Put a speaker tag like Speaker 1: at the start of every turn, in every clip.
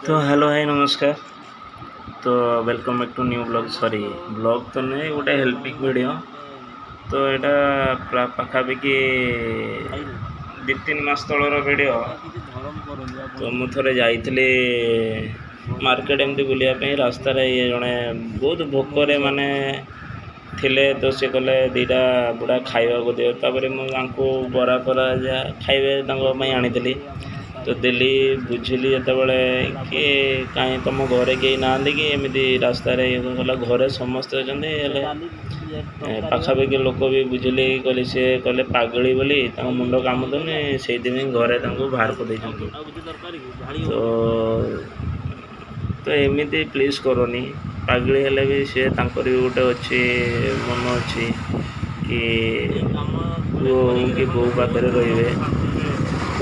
Speaker 1: ତ hello high ନମସ୍କାର। ତ welcome back to new vlog, sorry, vlog ତ ନୁହେଁ, ଗୋଟେ ହେଲ୍ପିଂ ଭିଡ଼ିଓ। ତ ଏଇଟା ପାଖାପାଖି 2-3 ମାସ ତଳର ଭିଡ଼ିଓ। ତ ମୁଁ ଥରେ ଯାଇଥିଲି ମାର୍କେଟ ଏମିତି ବୁଲିବା ପାଇଁ। ରାସ୍ତାରେ ଇଏ ଜଣେ ବହୁତ ଭୋକରେ ମାନେ ଥିଲେ। ତ ସେ କହିଲେ, ଦୁଇଟା ବୁଢ଼ା ଖାଇବାକୁ ଦିଅ। ତାପରେ ମୁଁ ତାଙ୍କୁ ବରା ଫରା ଯାହା ଖାଇବେ ତାଙ୍କ ପାଇଁ ଆଣିଥିଲି। ତ ଦେଲି। ବୁଝିଲି ଯେତେବେଳେ କି କାହିଁ ତୁମ ଘରେ କେହି ନାହାନ୍ତି କି ଏମିତି ରାସ୍ତାରେ ଇଏ କଲା? ଘରେ ସମସ୍ତେ ଅଛନ୍ତି, ହେଲେ ପାଖାପାଖି ଲୋକ ବି ବୁଝିଲି। କହିଲେ, ସିଏ କହିଲେ ପାଗଳି ବୋଲି, ତାଙ୍କ ମୁଣ୍ଡ କାମ ଦେଉନି, ସେଇଥିପାଇଁ ଘରେ ତାଙ୍କୁ ବାହାର କରିଦେଇଛନ୍ତି। ତ ଏମିତି ପ୍ଲିଜ୍ କରନି। ପାଗଳି ହେଲେ ବି ସେ ତାଙ୍କର ବି ଗୋଟେ ଅଛି, ମନ ଅଛି କି ପୁଅ ହଉ କି ବୋହୂ ପାଖରେ ରହିବେ। ତ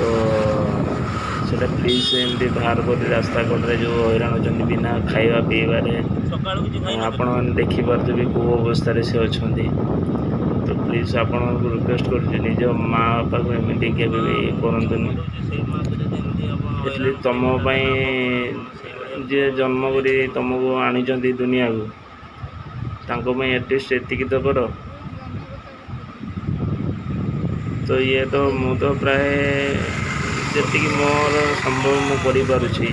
Speaker 1: ସେଇଟା ପ୍ଲିଜ୍ ଏମିତି ବାହାର କରି ରାସ୍ତା କଡ଼ରେ ଯେଉଁ ହଇରାଣ ହେଉଛନ୍ତି ବିନା ଖାଇବା ପିଇବାରେ, ଆପଣମାନେ ଦେଖିପାରୁଥିବେ କେଉଁ ଅବସ୍ଥାରେ ସେ ଅଛନ୍ତି। ତ ପ୍ଲିଜ୍ ଆପଣଙ୍କୁ ରିକ୍ୱେଷ୍ଟ କରୁଛି, ନିଜ ମା ବାପାକୁ ଏମିତି କେବେ ବି କରନ୍ତୁନି। ଆଟଲିଷ୍ଟ ତମ ପାଇଁ ଯିଏ ଜନ୍ମ କରି ତମକୁ ଆଣିଛନ୍ତି ଦୁନିଆକୁ, ତାଙ୍କ ପାଇଁ ଆଟଲିଷ୍ଟ ଏତିକି ତ କର। ତ ଇଏ ତ ମୁଁ ତ ପ୍ରାୟ ଯେତିକି ମୋର ସମ୍ଭବ ମୁଁ କରିପାରୁଛି,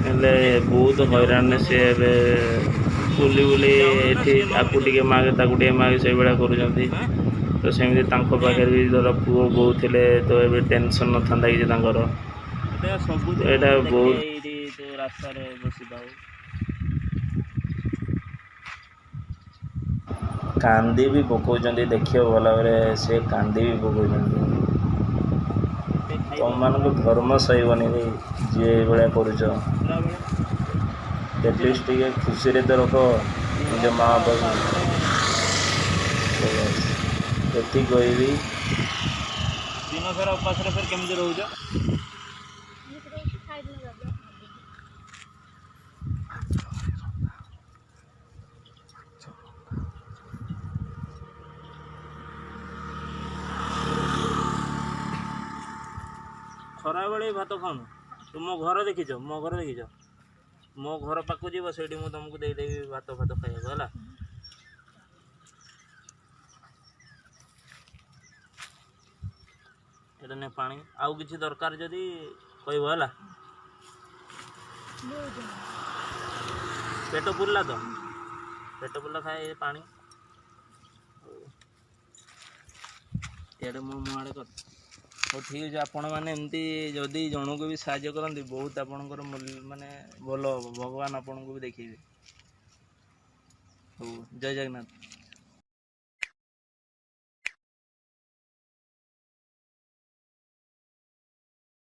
Speaker 1: ହେଲେ ବହୁତ ହଇରାଣରେ ସେ ଏବେ ବୁଲି ବୁଲି ଏଠି ଆକୁ ଟିକେ ମାଗେ, ତାକୁ ଟିକେ ମାଗେ, ସେଇଭଳିଆ କରୁଛନ୍ତି। ତ ସେମିତି ତାଙ୍କ ପାଖରେ ବି ଧର ପୁଅ ବୋହୂ ଥିଲେ ତ ଏବେ ଟେନସନ୍ ନଥାନ୍ତା କିଛି ତାଙ୍କର। ଏଇଟା ବହୁତ
Speaker 2: ଏଇଠି ତୁ ରାସ୍ତାରେ ବସିଥାଉ।
Speaker 1: କାନ୍ଦି ବି ପକାଉଛନ୍ତି। ଦେଖିବ ଭଲ ଭାବରେ, ସେ କାନ୍ଦି ବି ପକାଉଛନ୍ତି। ତମମାନଙ୍କୁ ଧର୍ମ ସହିବନି ଭାଇ, ଯିଏ ଏଇଭଳିଆ କରୁଛ। ଆଟଲିଷ୍ଟ ଟିକେ ଖୁସିରେ ତ ରଖ ନିଜ ମା ବାପାକୁ। ତ ବାସ୍ ଏତିକି କହିବି।
Speaker 2: ଦିନ ସାରା ଉପାସରେ ଫେର କେମିତି ରହୁଛ?
Speaker 3: ଏମିତି ରହୁଛି, ଖାଇଦିନ ବାବା।
Speaker 2: ଖରାବେଳେ ଭାତ ଖାଉନ? ତୁମ ଘର ଦେଖିଛ? ମୋ ଘର ଦେଖିଛ? ମୋ ଘର ପାଖକୁ ଯିବ, ସେଇଠି ମୁଁ ତମକୁ ଦେଇଦେବି ଭାତ ଫାତ ଖାଇବାକୁ, ହେଲା? ଏଇଟା ନେ ପାଣି। ଆଉ କିଛି ଦରକାର ଯଦି କହିବ, ହେଲା? ପେଟ ପୁରିଲା ତ? ପେଟ ପୁରିଲା, ଖାଏ ପାଣି। ଇଆଡ଼େ ମୁଁ ଆଡ଼େ କର। ହଉ, ଠିକ୍ ଅଛି। ଆପଣମାନେ ଏମିତି ଯଦି ଜଣକୁ ବି ସାହାଯ୍ୟ କରନ୍ତି, ବହୁତ ଆପଣଙ୍କର ମାନେ ଭଲ ହେବ। ଭଗବାନ ଆପଣଙ୍କୁ ବି ଦେଖିବେ। ହଉ, ଜୟ ଜଗନ୍ନାଥ।